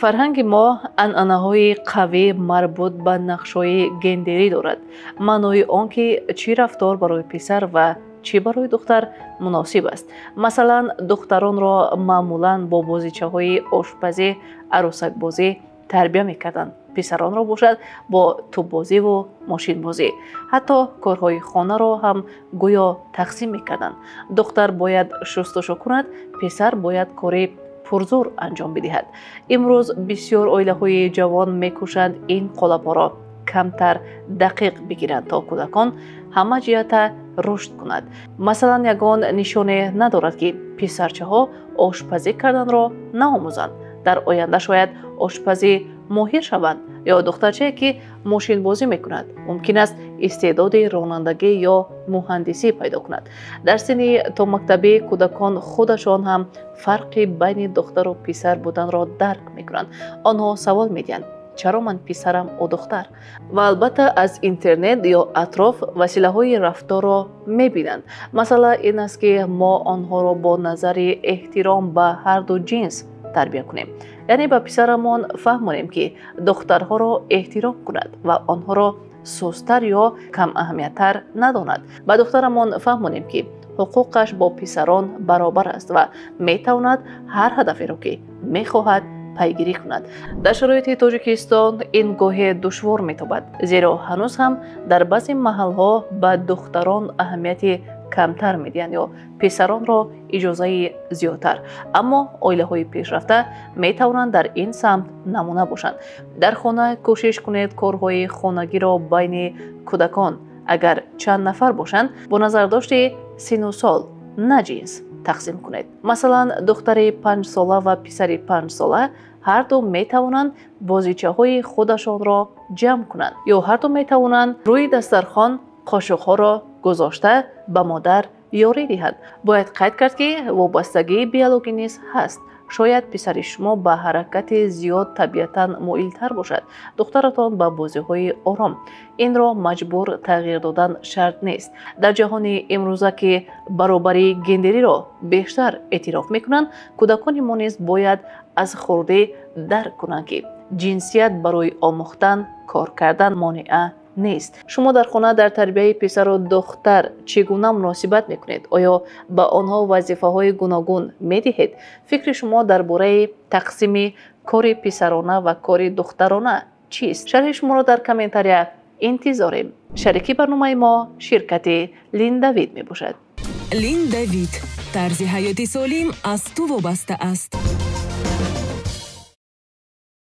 Фарҳанги мо анъанаҳои қавӣ марбут ба нақшҳои гендерӣ дорад. Маънои он ки чӣ рафтор барои писар ва чӣ барои духтар муносиб аст. Масалан, духтаронро маъмулан бо бозичаҳои ошпазӣ, арӯсакбозӣ тарбия мекарданд. Писаронро бошад бо тӯббозиву мошинбозӣ. Ҳатто корҳои хонаро ҳам гӯё тақсим мекарданд. Духтар бояд шустушу кунад, писар бояд кори пурзур анҷом бидиҳад. Имрӯз бисёр оилаҳои ҷавон мекӯшанд ин қолабҳоро камтар дақиқ бигиранд, то кӯдакон ҳама ҷиҳата рушд кунад. Масалан, ягон нишоне надорад, ки писарчаҳо ошпазӣ карданро наомӯзанд. Дар оянда шояд ошпазӣ моҳир шаванд, ё духтарчае, ки мошинбозӣ мекунад, мумкин аст истеъдоди ронандагӣ ё муҳандисӣ пайдо кунад. Дар синни томактабӣ кӯдакон худашон ҳам фарқи байни духтару писар буданро дарк мекунанд. Онҳо савол медиҳанд: чаро ман писарам, ӯ духтар? Ва албатта, аз интернет ё атроф василаҳои рафторро мебинанд. Масъала ин аст, ки мо онҳоро бо назари эҳтиром ба ҳарду ҷинс тарбия кунем. Яъне ба писарамон фаҳмонем, ки духтарҳоро эҳтиром кунад ва онҳоро сустар ё камаҳамияттар надонад. Ба духтарамон фаҳмонем, ки ҳуқуқаш бо писарон баробар аст ва метавонад ҳар ҳадаферо, ки мехоҳад, пайгирӣ кунад. Дар шароити Тоҷикистон ин гоҳе душвор метобад, зеро ҳанӯз ҳам дар баъзе маҳалҳо ба духтарон аҳамияти камтар медиҳанд ё писаронро иҷозаи зиёдтар. Аммо оилаҳои пешрафта метавонанд дар ин самт намуна бошанд. Дар хона кӯшиш кунед корҳои хонагиро байни кӯдакон, агар чанд нафар бошанд, бо назардошти сину сол, на ҷинс, тақсим кунед. Масалан, духтари 5-сола ва писари 5-сола ҳарду метавонанд бозичаҳои худашонро ҷамъ кунанд ё ҳарду метавонанд рӯи дастархон қошуқҳоро гузошта ба модар ёрӣ диҳанд. Бояд қайд кард, ки вобастагии биологӣ низ ҳаст. Шояд писари шумо ба ҳаракати зиёд табиатан моилтар бошад, духтаратон ба бозиҳои ором. Инро маҷбур тағйир додан шарт нест. Дар ҷаҳони имрӯза, ки баробарии гендериро бештар эътироф мекунанд, кӯдакони мо низ бояд аз хурдӣ дарк кунанд, ки ҷинсият барои омӯхтан, кор кардан монеа нест. Шумо дар хона дар тарбияи писару духтар чӣ гуна муносибат мекунед? Оё ба онҳо вазифаҳои гуногун медиҳед? Фикри шумо дар бораи тақсими кори писарона ва кори духтарона чист? Шарҳи шуморо дар комментария интизорем. Шарики барномаи мо ширкати Линдавид мебошад. Линдавид. Тарзи ҳаёти солим аз ту вобаста аст.